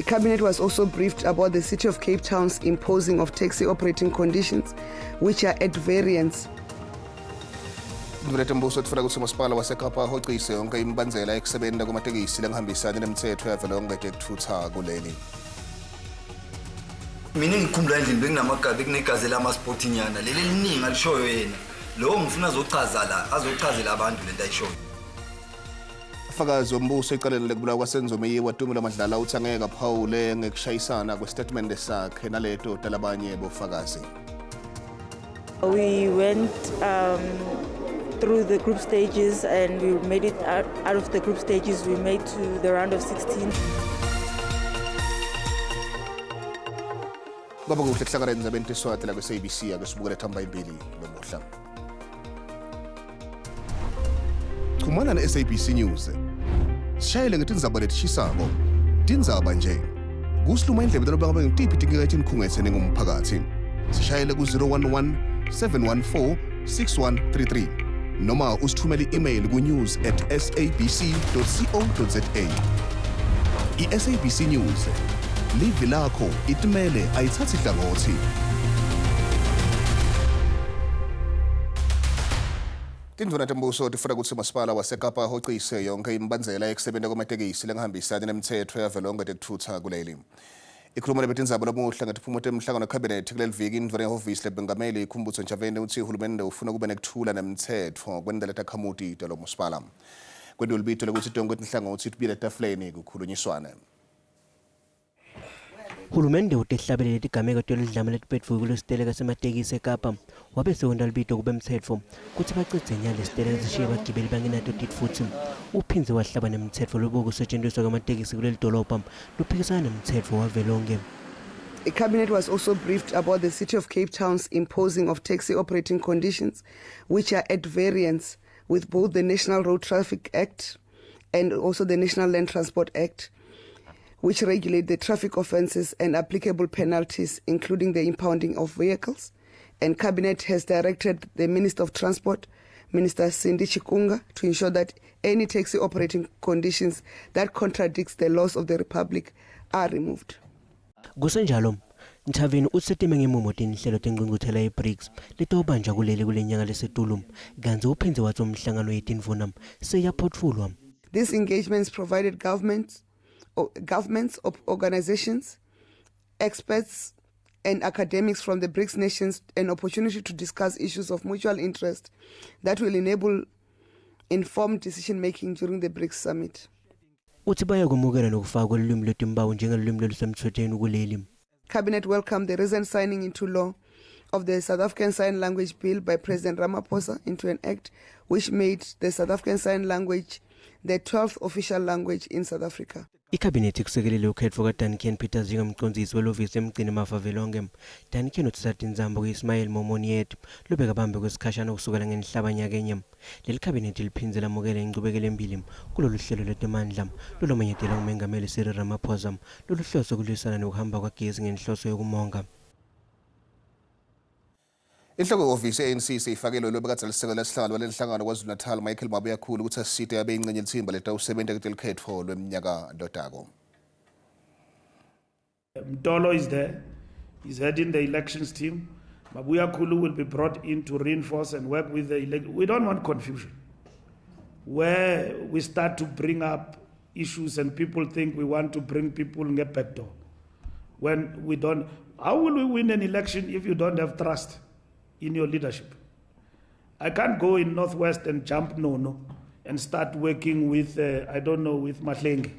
Cabinet was also briefed about the City of Cape Town's imposing of taxi operating conditions, which are at variance. Indvuna yeTembuso itfola kutsi umasipala waseKapa ahocise yonke imibandzela yekusebenta kwematekisi lengahambisani nemitsetfo yavelonkhe yetekutfutsa kuleli. Mina engikhumbula endlini bekunamagazi bekunegazi lamaspoti nyana leli eliningi alishoyo yena lowo ngifuna azochaza la azochazela abantu lento ayishoyo. Fakazi wombuso ecaleni lekubulawa kwaSenzo Meyiwa Tumelo Madlala uthi angeke aphawule ngekushayisana kwesitatimende sakhe naleto talabanye bofakazi. We went through the group stages and we made it out of the group stages. We made to the round of 16. Kwaba kuhle kuhlangana endzabeni teSwati la kwi-SABC ake sibukele thamba imbili lomuhla. Chumana ne-SABC News. Sishayele ngetindzaba letishisako. Tindzaba nje. Kusiluma indlebe taloba ngabe ngitiphi tinkinga etinikhungetse ningumphakathi. Sishayele ku-011 714 6133 noma usithumele i-email ku-news at sabc.co.za. I-SABC News. Livi lakho itimele ayithathi hlangothi. Tindvuna tembuso tifuna kutsi masipala waseKapa ahocise yonke imibandzela yekusebenta kwematekisi lengahambisani nemitsetfo yavelonkhe tekutfutsa kuleli. Ikhuluma nebetindzaba lamuhla ngetiphumo temhlangano wekhabhinethi kuleli viki, indvuna yehhovisi lebengameli Khumbudzo Ntshavheni utsi hulumende ufuna kube nekuthula nemtsetfo kwentela takhamuti talo masipala. Kwentiwe libito lekutsi tonkhe tinhlangotsi tibuyele etafuleni kukhulunyiswane. Hulumende utehlabelele tigameko teludlame letipetfuke kulesiteleka sematekisi eKapa wabe sewenta libito kubemtsetfo kutsi bacedze nya lesiteleka sishiye bagibeli bangenato titfutsi. Uphindze wahlaba nemtsetfo lobukusetjentiswa kwematekisi kuleli dolobha lophikisana nemtsetfo wavelonkhe. The Cabinet was also briefed about the City of Cape Town's imposing of taxi operating conditions, which are at variance with both the National Road Traffic Act and also the National Land Transport Act, which regulate the traffic offences and applicable penalties, including the impounding of vehicles. And Cabinet has directed the Minister of Transport, Minister Cindy Chikunga, to ensure that any taxi operating conditions that contradicts the laws of the Republic are removed. Kusenjalo, Ntshavheni utsi setime ngemumo tinhlelo tengcungcuthela ye-BRICS letawubanjwa kuleli kulenyanga lesetulu, kantsi uphindze watsi umhlangano yetindvuna seyaphotfulwa. These engagements provided governments, organizations, experts, and academics from the BRICS nations an opportunity to discuss issues of mutual interest that will enable informed decision making during the BRICS summit. Utsi bayakwemukela nokufakwa kwelulwimi lwetimpawu njengelulwimi lolusemtsetfweni kuleli. Cabinet welcomed the recent signing into law of the South African Sign Language Bill by President Ramaphosa into an act which made the South African Sign Language the 12th official language in South Africa. Ikhabinethi ikusekelile ukhetfo kaDuncan Peters njengemcondzisi welovisi yemgcinimafa velonkhe. Duncan utsatsa tintsambo ku-Ismail Momoniat lobekabambe kwesikhashana kusukela ngeNhlaba nyakenye. Leli khabinethi liphindze lamukela inchubekelembili kulolu hlelo lwetemandla lolumenyetelwe nguMengameli Cyril Ramaphosa loluhlose kulwisana nekuhamba kwagezi ngenhloso yokumonga. Inhloko yehhovisi ye-ANC seyifakele lobekadze lisekela sihlalo walenhlangano KwaZulu-Natal Michael Mabuyakhulu kutsi asite abe incenye litsimba letawusebenta kutelikhetfo lweminyaka lotako. Mtolo is there. He's heading the elections team. Mabuyakhulu will be brought in to reinforce and work with the election. We don't want confusion. Where we start to bring up issues and people think we want to bring people in the back door. When we don't, how will we win an election if you don't have trust in your leadership? I can't go in Northwest and jump no and start working with, I don't know, with Mahlengi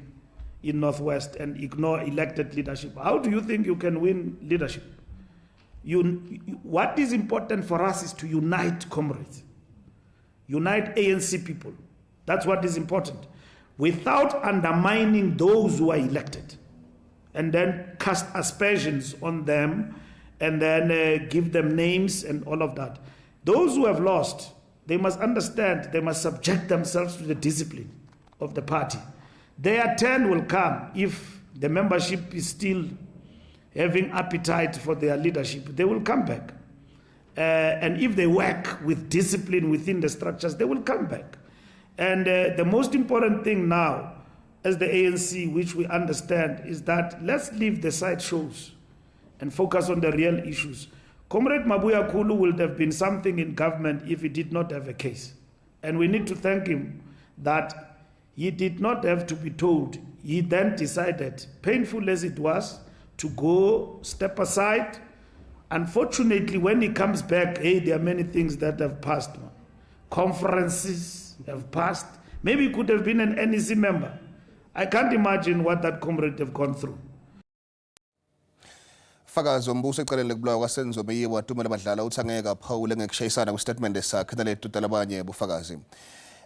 in Northwest and ignore elected leadership. How do you think you can win leadership? What is important for us is to unite comrades, unite ANC people. That's what is important. Without undermining those who are elected and then cast aspersions on them and then give them names and all of that. Those who have lost, they must understand they must subject themselves to the discipline of the party. Their turn will come if the membership is still having appetite for their leadership. They will come back. And if they work with discipline within the structures, they will come back. And the most important thing now, as the ANC, which we understand, is that let's leave the side shows and focus on the real issues. Comrade Mabuyakhulu would have been something in government if he did not have a case. And we need to thank him that he did not have to be told. He then decided, painful as it was, to go step aside. Unfortunately, when he comes back, hey, there are many things that have passed. Conferences have passed. Maybe he could have been an NEC member. I can't imagine what that comrade have gone through. Fakazi wombuso ecaleni lekubulawa kwaSenzo Meyiwa Tumelo Madlala uthi angeke aphawule ngekushayisana kwisitatimende sakhe naletuta labanye bofakazi.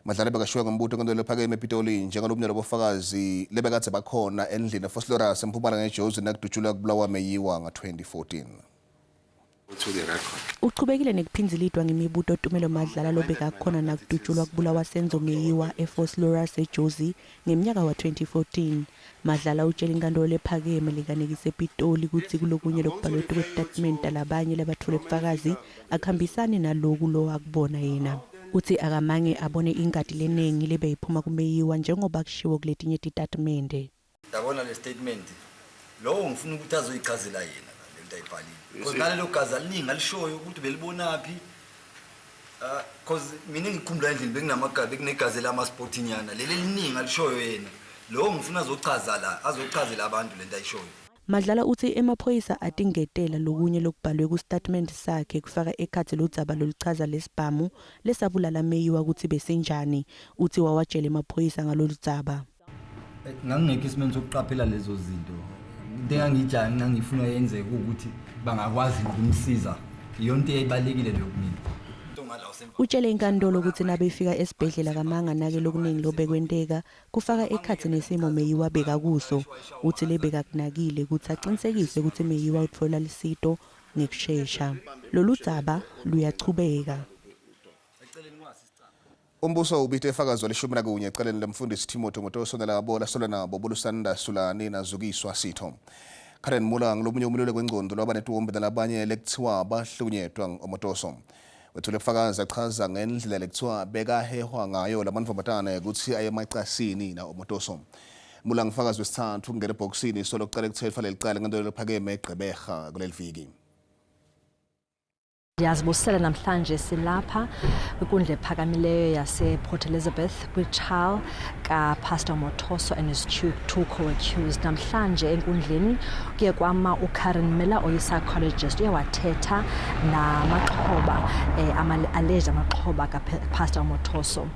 Madlala bekashiwe ngombuto enkantolo ephakeme ePitoli njengalomnye lobofakazi lebekadze bakhona endlini eVosloorus eMpumalanga eJozi nakudutshulwa kubulawa Meyiwa nga-2014. Uchubekile nekuphindzilidwa ngemibuto Tumelo Madlala lobekakhona nakudutshulwa kubulawa Senzo Meyiwa eVosloorus eJozi ngeminyaka wa-2014. Madlala utshela inkantolo lephakeme lekanekise ePitoli kutsi kulokunye lokubhalwe kwetatimende labanye labatfole bufakazi akuhambisani naloku lo akubona yena. Uthi akamange abone ingati lenengi lebeyiphuma kuMeyiwa njengoba kushiwo kuletinye titatimende. Yabona le statement lowo ngifuna ukuthi azoyichazela yena la lento ayibhalile because nalelo gazi aliningi alishoyo ukuthi belibonaphi cause mina engikhumbula endlini bekunamagazi bekunegazi lama-spot-inyana leli eliningi alishoyo yena lowo ngifuna azochaza la azochazela abantu lento ayishoyo. Madlala uthi emaphoyisa atingetela lokunye lokubhalwe ku-statement sakhe kufaka ekhatsi ludzaba loluchaza lesibhamu lesabulala Meyiwa kutsi besinjani. Uthi wawatshela emaphoyisa ngalolu dzaba. Ngangingekho esimeni sokuqaphela lezo zinto. Into engangijani ngangifuna yenzeke ukuthi bangakwazi ukumsiza, iyona into eyayibalulekile leyo kumina. Utshele inkantolo ukuthi nabefika esibhedlela kamanga nake lokuningi lobekwenteka kufaka ekhatsi nesimo Meyiwa bekakuso. Uthi lebekakunakile ukuthi aqinisekise ukuthi Meyiwa utfola lisito ngekushesha. Lolu dzaba luyachubeka. Umbuso ubite efakazi walishumi nakunye ecaleni lemfundisi Timothy Omotoso nalabo lasolwa nabo boLusanda Sulani naZukiswa Sitho. Karen Mula ngulomunye umluleki wengcondo lwaba netiwombe nalabanye lekuthiwa bahlukunyetwa Omotoso. Wethule ubufakazi achaza ngendlela lekuthiwa bekahehwa ngayo lamantfombatane kutsi aye emacasini na Omotoso. Mula ngufakazi wesithathu kungena ebhokisini solo kucala kutsetfwa lelicala enkantolo lephakeme eGqeberha kuleli viki. Ndiyazibusela namhlanje silapha kwinkundla ephakamileyo yasePort Elizabeth kwi-trial kaPastor Omotoso and his two co-accused. Namhlanje enkundleni kuye kwama uKaren Miller oyi-psychologist, uye wathetha namaxhoba ama-alleged amaxhoba kaPastor Omotoso.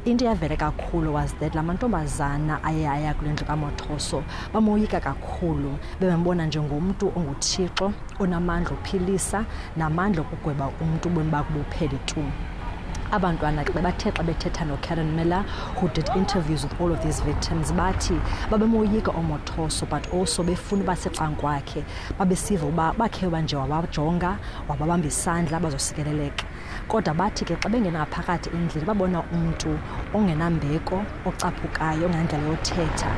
Into eyavela kakhulu was that la mantombazana aye aya kule ndlu kaMotoso bamoyika kakhulu, bebembona njengomntu onguThixo onamandla ophilisa namandla okugweba umntu ubomi bakhe buphele tu. Abantwana ke bathe xa bethetha noKaren Miller, who did interviews with all of these victims, bathi babemoyika oMotoso but also befuna uba secangkwakhe, babesiva uba bakhe nje wabajonga wababamba isandla bazosikeleleka. Kodwa bathi ke xa bengena ngaphakathi endlini babona umntu ongenambeko, ocaphukayo, ongenandlela yothetha.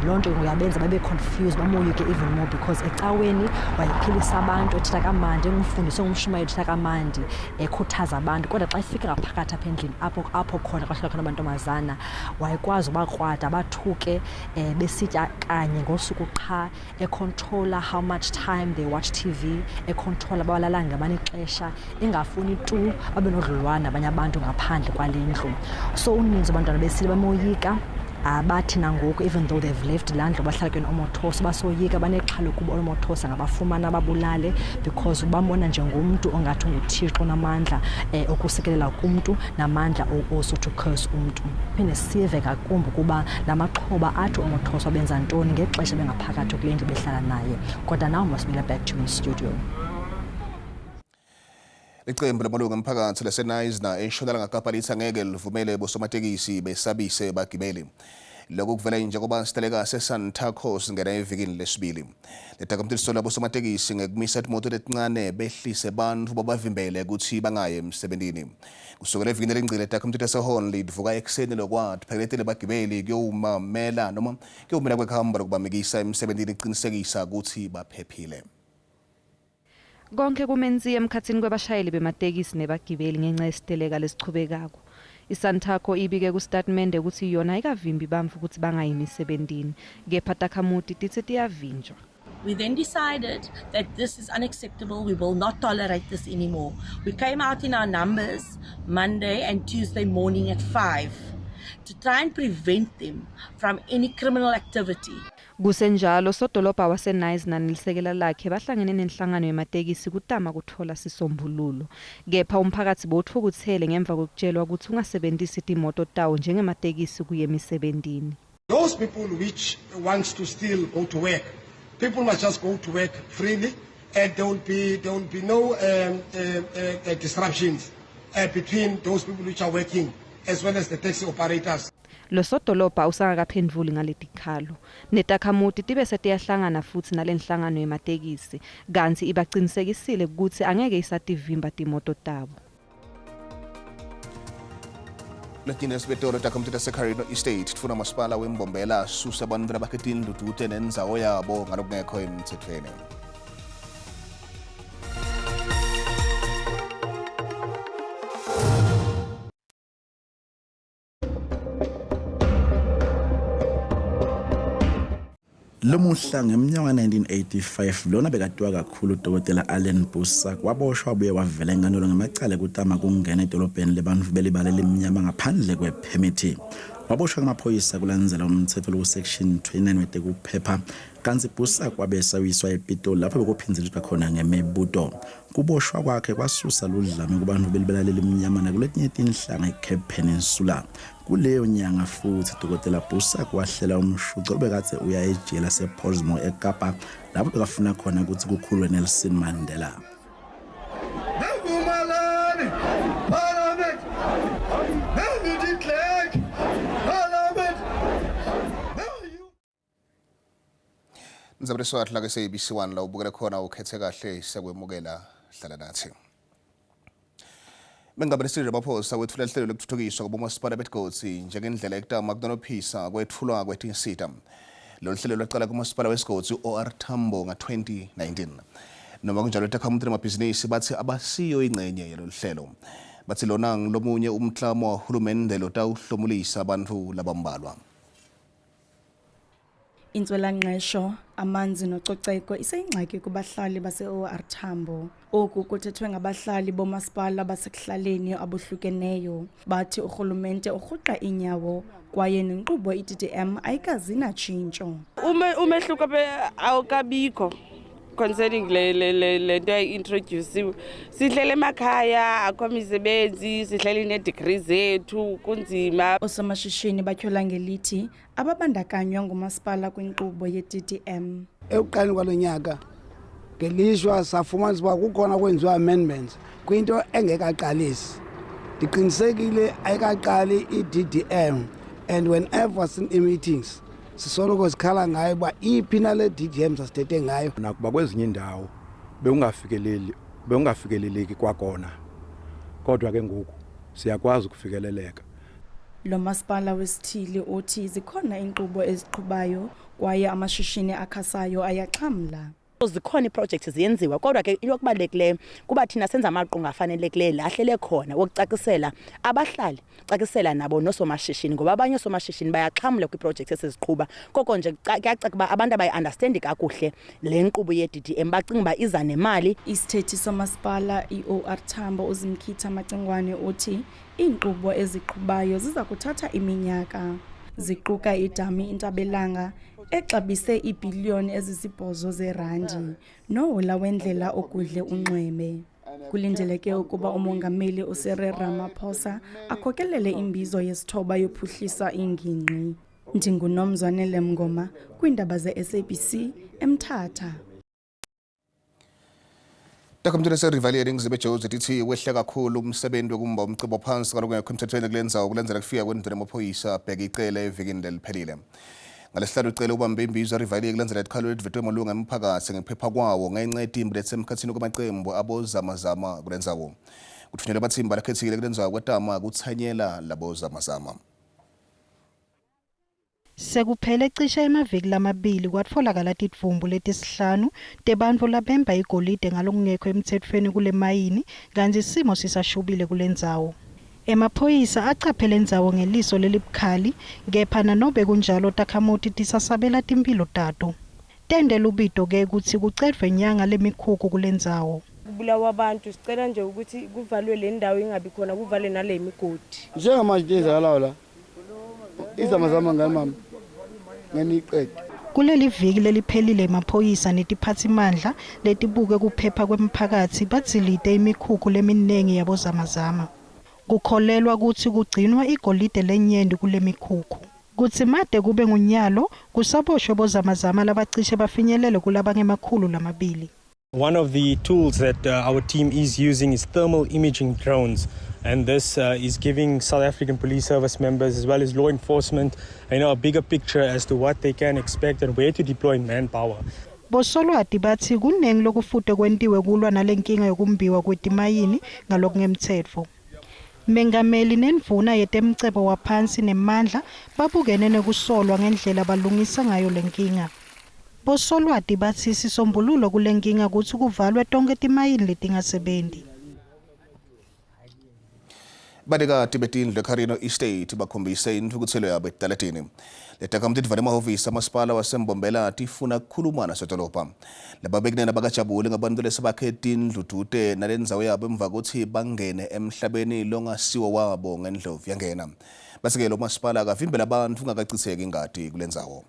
Loo nto yabenza babe confused, bamoyike even more, because ecaweni wayephilisa abantu, ethetha kamandi, engumfundisi, engumshumayeli, ethetha kamandi, ekhuthaza abantu. Kodwa xa efika ngaphakathi apha endlini apho khona kwahlala khona amantombazana, wayekwazi ubakrwada, abathuke, besitya kanye ngosuku qha, econtrola how much time they watch TV, econtrola babalala ngamanye ixesha, engafuni tu babe nodlelwane nabanye abantu ngaphandle kwale ndlu. So uninzi abantwana besile bamoyika. Bathi nangoku, even though they've left laa ndlu bahlala kuyona Omotoso, basoyika, banexhala ukuba Omotoso angabafumana ababulale, because bambona njengomntu ongathi unguThixo onamandla okusikelela kumntu namandla also to curse umntu. Phinde sive ngakumbi ukuba la maxhoba athi Omotoso benza ntoni ngexesha bengaphakathi kule ndlu behlala naye. Kodwa now masibuyele back to in studio. Licembu lamalungu emphakathi laseKnysna eNtshonalanga Kapa lithi angeke livumele bosomatekisi besabise bagibeli. Lokhu kuvela njengoba siteleka seSantaco singena evikini lesibili. Letakamteliso labosomatekisi ngekumisa timoto letincane behlise bantfu babavimbele kutsi bangayi emsebentini. Kusukela evikini lengcile takhamtiti taseHornly livuka ekuseni lokwathi phekeletele bagibeli kuyowumamela noma kuyowumela kwekuhamba lokubamikisa emsebentini kucinisekisa kutsi baphephile. Konke kumensiya emkhatsini kwebashayeli bematekisi nebagibeli ngenxa yesiteleka lesichubekako. I-Santaco ibike kusitatimende kutsi yona ayikavimbi bantfu kutsi bangayi emisebentini, kepha takhamuti titsi tiyavinjwa. We then decided that this is unacceptable. We will not tolerate this anymore. We came out in our numbers Monday and Tuesday morning at 5 to try and prevent them from any criminal activity. Kusenjalo, sodolobha waseKnysna nelisekela lakhe bahlangene nenhlangano yematekisi kutama kutfola sisombululo. Kepha umphakatsi bowutfukutsele ngemva kwekutshelwa kutsi ungasebentisi timoto tawo njengematekisi kuya emisebentini. Those people which wants to still go to work, people must just go to work freely and there will be, there will be no um, uh, uh, disruptions uh, between those people which are working as well as the taxi operators. Losodolobha usangakaphendvuli ngaletikhalo. Netakhamuti tibe setiyahlangana futsi nalenhlangano yematekisi, kantsi ibacinisekisile kutsi angeke isativimba timoto tabo. Letinye sibetolo takhamuti taseCarino Estate tifuna masipala weMbombela asuse bantfu labakhe tindlu dvute nendzawo yabo ngalokungekho emtsetfweni. Lomuhla ngemnyaka ka-1985 lona bekatiwa kakhulu udokotela Allan Boesak waboshwa wabuye wavela enkantolo ngemacala ekutama kungena edolobheni lebantfu belibala elimnyama ngaphandle kwephemithi. Waboshwa ngemaphoyisa kulandzela umtsetfo loku-section 29 wetekuphepha kantsi Boesak wabe sewuyiswa ePitoli lapho bekuphindzeliswa khona ngemibuto. Kuboshwa kwakhe kwasusa ludlame kubantfu belibala lelimnyama nakuletinye tinhlanga eCape Peninsula. Kuleyo nyanga futsi, Dokotela Boesak wahlela umshuco lobekadze uya ejele lasePollsmoor eKapa lapho bekafuna khona kutsi kukhululwe Nelson Mandela. Mzabule Swati la ke-SABC 1 la ubukele khona ukhethe kahle siyakwemukela hlala nathi. Mengameli Cyril Ramaphosa wetfula lihlelo lekuthuthukiswa kwabomasipala betigodzi njengendlela yekutama kunonophisa kwetfulwa kwetinsita. Lolu hlelo lwacala kumasipala wesigodzi u-OR Tambo nga-2019. Noma kunjalo takhamuti nemabhizinisi batsi abasiyo ingcenye yalolu hlelo. Batsi lona ngulomunye umklamo wahulumende lotawuhlomulisa bantfu labambalwa. Intswelangqesho, amanzi nococeko iseyingxaki kubahlali base-OR Tambo. Oku kuthethwe ngabahlali bomasipala basekuhlaleni abohlukeneyo. Bathi urhulumente urhuqa iinyawo kwaye nenkqubo i-DDM ayikazi natshintsho. Umehluko awukabikho concerning le le le le nto yayi-introduciwe. Sihlele emakhaya, akho misebenzi, sihleli nee-degree zethu, kunzima. Oosomashishini batyhola ngelithi ababandakanywa ngumasipala kwinkqubo ye-DDM. Ekuqaleni kwalo nyaka ngelishwa safumanisa uba kukhona kwenziwa amendments kwinto engekaqalisi. Ndiqinisekile ayikaqali i-DDM and whenever sin-meetings sisoloko sikhala ngayo uba iphi nale DDM sasithethe ngayo. Nakuba kwezinye iindawo bekungafikeleli bekungafikeleleki kwakona kodwa ke ngoku siyakwazi ukufikeleleka. Lo masipala wesithili uthi zikhona iinkqubo eziqhubayo kwaye amashishini akhasayo ayaxhamla. Zikhona iiprojekthi ziyenziwa kodwa ke into okubalulekileyo kuba thina senza amaqonga afanelekileyo la ahlele khona wokucacisela abahlali, cacisela nabo noosomashishini ngoba abanye oosomashishini bayaxhamla kwiiprojekthi esiziqhuba. Koko nje kuyacaca uba abantu abayiandastendi kakuhle le nkqubo ye-D_D_M, bacinga uba iza nemali. Isithethi somasipala i-OR Tambo uZimkhitha Macingwane uthi Iinkqubo eziqhubayo ziza kuthatha iminyaka. Ziquka idami iNtabelanga exabise iibhiliyoni ezisibhozo zeerandi nohola wendlela ogudle unxweme. Kulindeleke ukuba uMongameli uCyril Ramaphosa akhokelele imbizo yesithoba yophuhlisa iingingqi. NdinguNomzwanele Mngoma kwiindaba ze-SABC eMthatha. Takhamtshela seRivali eningizimu eJozi lithi wehle kakhulu umsebenzi wokumba umcebo phansi kalokungekho emthethweni kule ndzawo kulandzela kufika kwendvuna yamaphoyisa Bheki Cele evikini leliphelile. Ngalesihlanu uCele ubambe imbizo eRivali kulandzela ikhalo lelivetwe malunga emphakathi ngekuphepha kwawo ngenxa yetimbi letisemkhatsini kwamaqembu abozamazama kule ndzawo. Kuthunyelwe abathimba lakhethekile kule ndzawo kwetama kutsanyela labozamazama. Sekuphele cishe emaviki lamabili kwatfolakala tidvumbu letisihlanu tebantfu labemba igolide ngalokungekho emtsetfweni kulemayini kantsi simo sisashubile kulendzawo. Emaphoyisa acaphele indzawo ngeliso lelibukhali, kepha nanobe kunjalo takhamuti tisasabela timphilo tato. Tente lubito-ke kutsi kucedvwe nyanga lemikhukhu kulendzawo. Kubulawa abantu, sicela nje ukuthi kuvalwe le ndawo ingabi khona, kuvalwe nale migodi. Njengamanje into eyenzakalayo la izamazama ngani mama ngeniyiqede. Kuleli viki leliphelile emaphoyisa netiphatsimandla letibuke kuphepha kwemphakatsi badzilite imikhukhu leminingi yabozamazama. Kukholelwa kutsi kugcinwa igolide lenyenti kulemikhukhu. Kudzimate kube ngunyalo kusaboshwe bozamazama labacishe bafinyelele kulabangemakhulu lamabili. One of the tools that our team is using is thermal imaging drones, and this is giving South African Police Service members as well as law enforcement a bigger picture as to what they can expect and where to deploy manpower. Bosolwati batsi kunengi lokufute kwentiwe kulwa nalenkinga yokumbiwa kwetimayini ngalokungemtsetfo. Mengameli nendvuna yetemcebo waphansi nemandla babukene nekusolwa ngendlela balungisa ngayo lenkinga. Bosolwati batsi sisombululo kulenkinga kutsi kuvalwe tonkhe timayini letingasebenti. Banikati betindlu eCarino Estate bakhombise intfukutselo yabo etitaladini. Letakhamuti tivale emahhovisi amasipala waseMbombela tifuna kukhuluma nasodolobha. Laba bekunene abakajabuli ngabantu lesebakhe tindlu dvute nalendzawo yabo emva kutsi bangene emhlabeni longasiwo wabo ngendlovu yangena. Bese-ke lo masipala akavimbela bantfu kungakacitseki ingati kulendzawo.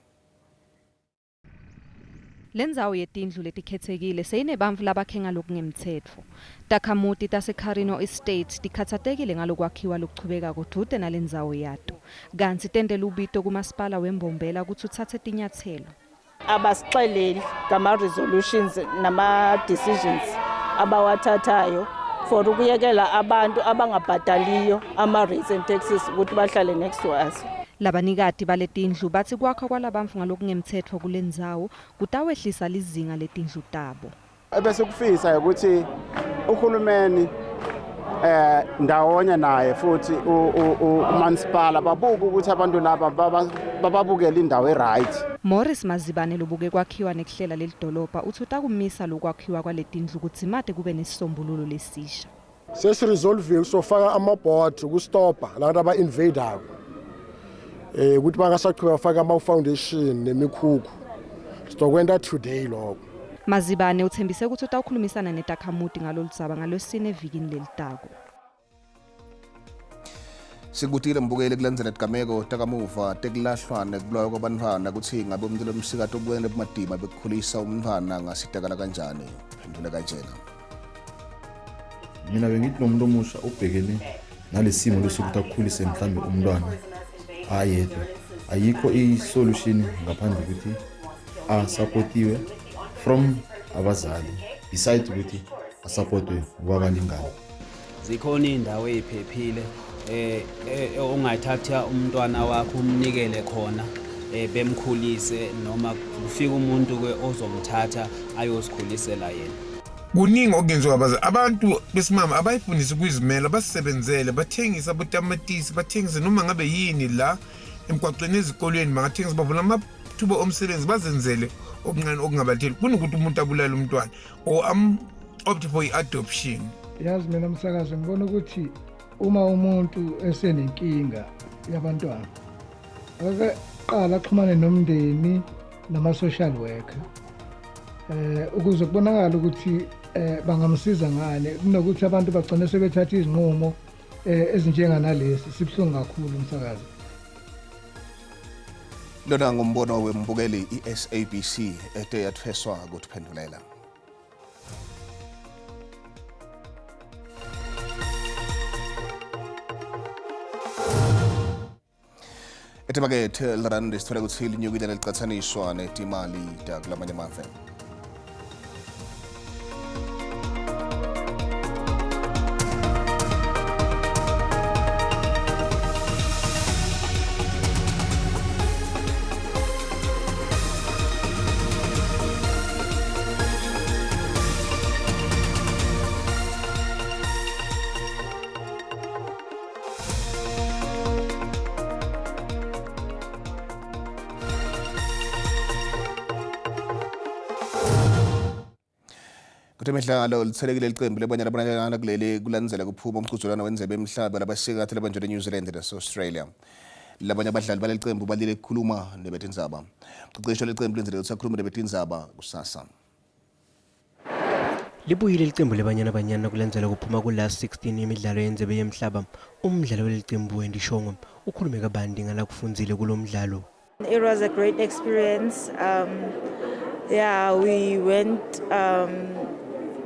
Lendzawo yetindlu letikhethekile seyinebantfu labakhe ngalokungemtsetfo. Takhamuti taseCarino Estate tikhatsatekile ngalokwakhiwa lokuchubekako dvute nalendzawo yato. Kantsi tente lubito kumasipala weMbombela kutsi utsatse tinyatselo. Abasixeleli ngama-resolutions nama-decisions abawathathayo for ukuyekela abantu abangabhadaliyo ama-rates and taxes ukuthi bahlale next to us. Labanikati baletindlu batsi kwakha kwalabantfu ngalokungemtsetfo kulendzawo kutawehlisa lizinga letindlu tabo. Ebese kufisa ukuthi uhulumeni ndawonye naye futhi umansipala babuke ukuthi abantu laba bababukele indawo e-right. Morris Mazibane lobuke kwakhiwa nekuhlela lelidolobha utsi utakumisa lokwakhiwa kwaletindlu kudzimate kube nesisombululo lesisha. Sesiresolvile sofaka amabhodi ukustopa labantu aba-invadako ukuthi bangasaqhubeka bafake ama-foundation nemikhukhu, sizokwenta today lokho. Mazibane uthembise ukuthi utawukhulumisana netakhamuti ngaloludzaba ngalwesine evikini lelitako. Sikubutile mbukeli kulandzela tigameko takamuva tekulahlwa nekubulawa kwabantfwana kutsi ngabe umuntu lomsikati obukene nebumatima bekukhulisa umntfwana angasitakala kanjani. Phendule kanjena. Mina bengithi lo muntu omusha ubhekene nalesimo lesokuthi akhulise mhlambe umntwana ayedwa, ayikho i-solution ngaphandle ukuthi asapotiwe from abazali, besides ukuthi asapotwe kwabalingani. Zikhona iy'ndawo ey'phephile ongathatha umntwana wakho umnikele khona, bemkhulise, noma kufika umuntu ke ozomthatha ayozikhulisela yena. Kuningi okungenziwa abazi abantu besimame, abayifundise ukuzimela, basisebenzele, bathengise abotamatisi, bathengise noma ngabe yini la emgwaqweni, ezikolweni bangathengisa, bavula amathuba omsebenzi, bazenzele okuncane okungabatheli kunokuthi umuntu abulale umntwana or am-opt for i-adoption. Yazi mina msakazi, ngibona ukuthi uma umuntu esenenkinga yabantwana, ake qala axhumane nomndeni nama-social worker ukuze kubonakala ukuthi bangamsiza ngani, kunokuthi abantu bagcine sebethatha izinqumo ezinjenganalesi. Sibuhlungu kakhulu umsakazi. Lona ngumbono wembukeli, i-SABC ete yathweswa kutiphendulela. Etimakethe lirandi sithole kutsi linyukile lelicatsaniswa netimali takulamanye amave. Kutemidlalo lithelekile licembu lebanyana banyana kuleli kulandzela kuphuma umqhudelwano wendzebe yemhlaba labasikati labanjwe eNew Zealand nase-Australia. Labanye abadlali baleli cembu balile kukhuluma nebetindzaba. Mceceshi walecembu lindzele kutsi akhulume nebetindzaba kusasa. Libuyile licembu leBanyana Banyana kulandzela kuphuma ku-last 16 yemidlalo yendzebe yemhlaba. Umdlali walelicembu Wendy Shongwe ukhulume kabanti ngalakufundzile kulo mdlalo. It was a great experience. Yeah, we went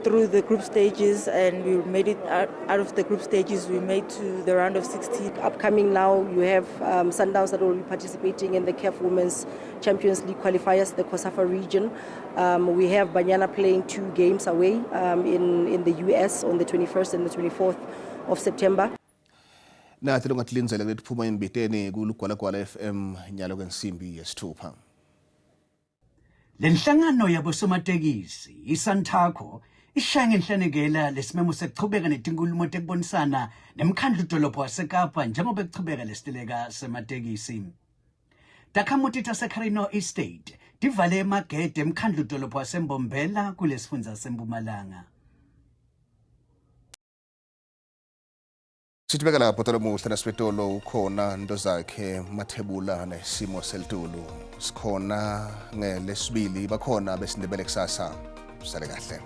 through the group stages and we made it out of the group stages. We made to the round of 16. Upcoming now, you have Sundowns that will be participating in the CAF Women's Champions League qualifiers, the COSAFA region. We have Banyana playing 2 games away in the US on the 21st and the 24th of September. Nathi longatilindzela kuletiphuma embiteni kulugwalagwala FM nyalo kwensimbi yesithupha. Lenhlangano yabosomatekisi iSantaco ishaya ngenhlanekela lesimemo sekuchubeka netinkulumo tekubonisana nemkhandlu dolobha waseKapa njengoba kuchubeka lesiteleka sematekisi. Takhamuti taseCarino Estate tivale emagede emkhandlu dolobha waseMbombela kulesifundza seMpumalanga. Sithibeka lapho tolomuhla nasibetolo ukhona Ntozakhe Mathebula nesimo selitulu. Sikhona ngelesibili bakhona besindebele kusasa. Sale kahle.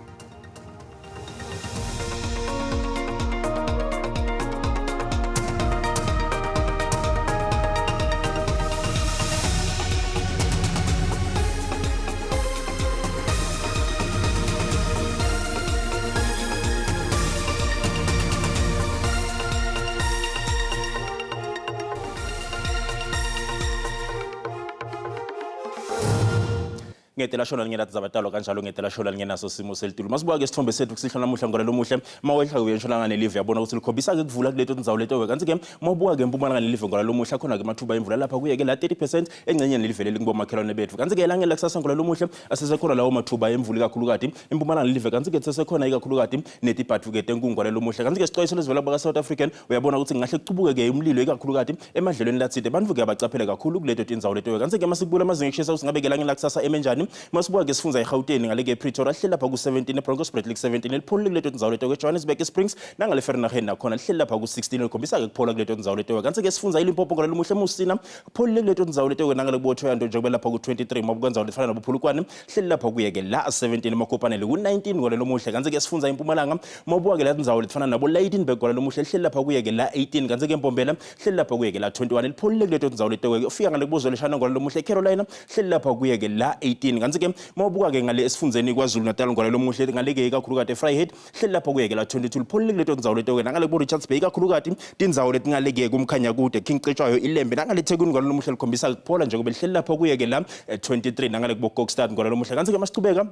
Ngete lashona lingenatindzaba talo kanjalo ngete lashona lingenaso simo selitulu. Masibuka-ke isithombe sethu kusihlwa namuhla ngolelo omuhle mawehla uye entshonalanga nelive yabona ukuthi likhombisa-ke kuvula kuleto tindzawo leto-ke kanti-ke mawubuka-ke empumalanga nelive ngolelo omuhle akhona-ke amathuba emvula lapha kuye-ke la 30% engcenyeni lelivele lingubomakhelwane bethu. Kanti-ke elangeni lakusasa ngolelo omuhle asesekhona lawo mathuba emvula ikakhulukati empumalanga nelive kanti-ke kusesekhona ikakhulukati netibhadvu-ke tenkungu ngolelo omuhle. Kanti-ke sixwayiso lesivela kubaka-South African uyabona ukuthi kungahle kucubuke-ke umlilo ikakhulukati emadlelweni latsite bantfu-ke abacaphele kakhulu kuleto tindzawo leto kanti-ke masikubula amazinga ekushisa ukuthi ngabe-ke elangeni lakusasa eme njani masibuka-ke sifundza eGauteng ngale-ke ePretoria lihleli lapha ku-17 eBronkhorstspruit liku-17 lipholile kuleto tindzawo leto eJohannesburg eSprings nangale Vereeniging nakhona lihleli lapha ku-16 likhombisa-ke kuphola kuleto tindzawo leto kanti-ke sifundza iLimpopo ngolalomuhle eMusina kupholile kuleto tindzawo leto nangale kuboThohoyandou njengoba lapha ku-23 mabuka ndzawo lefana naboPolokwane hleli lapha kuye-ke la 17 eMakopane ku-19 ngolalomuhle kanti-ke sifundza impumalanga mawubuka-ke la tindzawo letifana nabo Lydenburg ngolalomuhle lihleli lapha kuye-ke la 18 kanti-ke eMbombela hleli lapha kuye-ke la 21 lipholile kuleto tindzawo leto-ke ufika ngale kubozweleshana ngolalomuhle eCarolina hleli lapha kuye-ke la 18 kanti-ke mawubuka-ke ngale esifundzeni KwaZulu Natal ngolalomuhle ngale-ke ikakhulukati eVryheid hleli lapha kuye-ke la 22 lipholile kuleto tindzawo leto-ke nangale kubo-Richards Bay ikakhulukati tindzawo letingaleke kuMkhanyakude King Cetshwayo iLembe nangale eThekwini ngolalomuhle likhombisa kuphola njengoba lihleli lapha kuye-ke la 23 nangale kubo-Kokstad ngolalomuhle kanti-ke masichubeka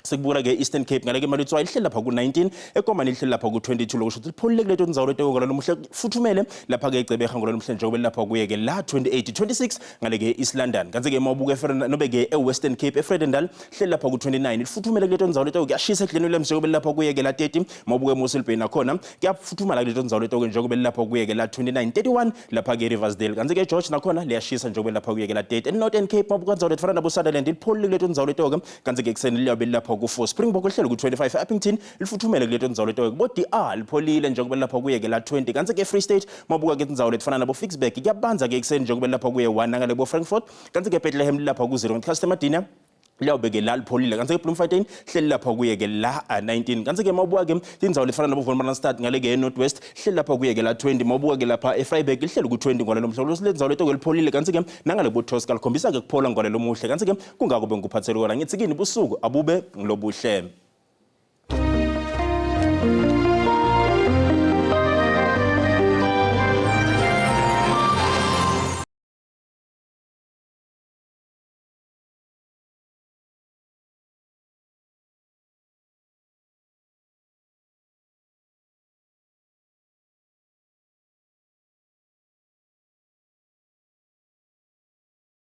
sikubuka ke Eastern Cape ngale ke Maletswai lihleli lapha ku-19 eKomani lihleli lapha ku-22 lokusho ukuthi lipholile kuleto ndzawo leto ngolalomuhle futhumele lapha ke eGqeberha ngolalomuhle njengoba lapha kuye ke la 28 26 ngale ke East London kanti ke mawubuka nobe ke eWestern Cape eVredendal hleli lapha ku-29 lifuthumele kuleto ndzawo leto kuyashisa eGlen Williams njengoba lapha kuye ke la 30 mawubuka eMossel Bay nakhona kuyafuthumala kuleto ndzawo leto ke njengoba lapha kuye ke la 29 31 lapha ke Riversdale kanti ke George nakhona liyashisa njengoba lapha kuye ke la 30 eNorthern Cape mawubuka ndzawo letifana nabo Sutherland lipholile kuleto ndzawo leto ke kanti ke ekuseni liyabe lilapha ku-4 Springbok lihleli ku-25 Upington lifuthumele kuleto ndzawo leto ke bo DR lipholile njengoba lapha kuye ke la 20 kanti ke Free State mawubuka ke tindzawo letifana nabo Ficksburg kuyabanza ke ekuseni njengoba lapha kuye 1 nangale bo Frankfurt kanti ke Bethlehem lilapha ku-0 ngesikhathi semadina liyawube ke la lipholile kanti ke Bloemfontein hleli lapha kuye ke la 19 kanti ke mawubuka ke tindzawo letifana nabo Wolmaransstad ngale ke eNorth West hleli lapha kuye ke la 20 mawubuka ke lapha eVryburg lihleli ku-20 ngolelo mhla le ndzawo leto ke lipholile kanti ke nangale bo-Tosca likhombisa ke kuphola ngolelo muhle kanti ke kungako bengikuphathele kona ngithi kini busuku abube ngilobuhle.